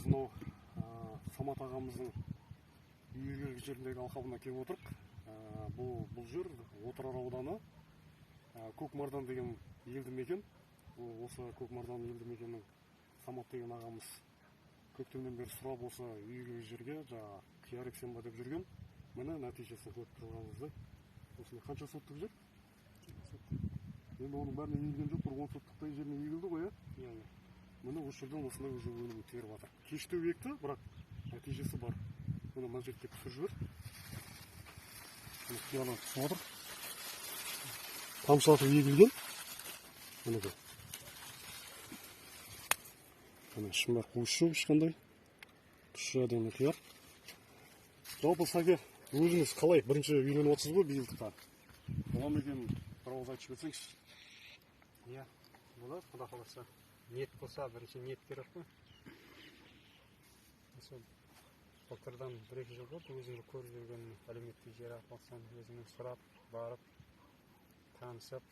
Мынау Самат ағамыздың үйіргелік жеріндегі алқабына келіп отырық. Бұл жер Отырар ауданы, Көкмардан деген елді мекен. Осы Көкмардан елді мекенінің Самат деген ағамыз көктемнен бері сұрап, осы үйіргелік жерге жаңағы қияр ексем ба деп жүрген. Міне, нәтижесін көріп тұрғаныңыздай. Осындай қанша соттық жер? Енді оның бәріне егілген жоқ, бір 10 соттықтай жеріне егілді ғой, иә? Иә. Міне, осы жерден осындай уже өнім теріп жатыр. Кештеу екті, бірақ нәтижесі бар. Міне, мына жерге түсіріп жібер. Міне, қиярлар түсіп отыр. Тамшылатып егілген. Мінекей. Міне, шымбар қуыс жоқ ешқандай. Түсі әдемі қияр. Жалпы, Сәке, өзіңіз қалай, бірінші үйреніп отырсыз ғой биылдыққа? Бола ма екен, бір ауыз айтып жіберсеңізші. Иә, болады, құда қаласа. Ниет болса, бірінші ниет керек қой. Сол былтырдан 1-2 жыл болды өзімді көріп жүргенім, әлеуметтік желі арқылы өзімнен сұрап, барып, танысып,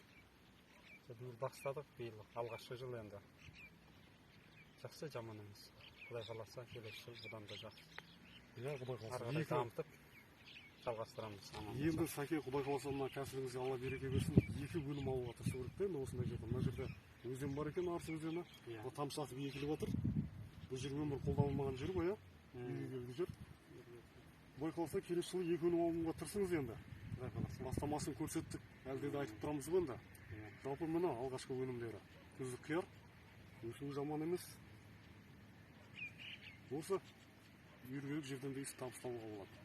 сол биыл бастадық, биыл алғашқы жыл енді. Жақсы, жаман емес. Құдай қаласа, келесі жыл бұдан да жақсы. Иә, құдай Ары қаласа. қарай Екі, дамытып, жалғастырамыз. Аман енді болса. Сәке, құдай қаласа, мына кәсібіңізге Алла береке берсін. Екі өнім алуға тырысу керек те енді осындай жерде. Мына жерде өзен бар екен, Арыс өзені. Иә. Бұл тамшылатып егіліп жатыр. Бұл жер өмір қолданылмаған жер ғой, иә? Үйге жер. Құдай қаласа, келесі жылы екі өнім алуға тырысыңыз енді. Құдай қаласа. Бастамасын көрсеттік, әлде де айтып тұрамыз ғой енді. Иә. Жалпы, міне, алғашқы өнімдері. Күздік қияр. Өсуі жаман емес. Осы үйіргелік жерден де табыс табуға болады.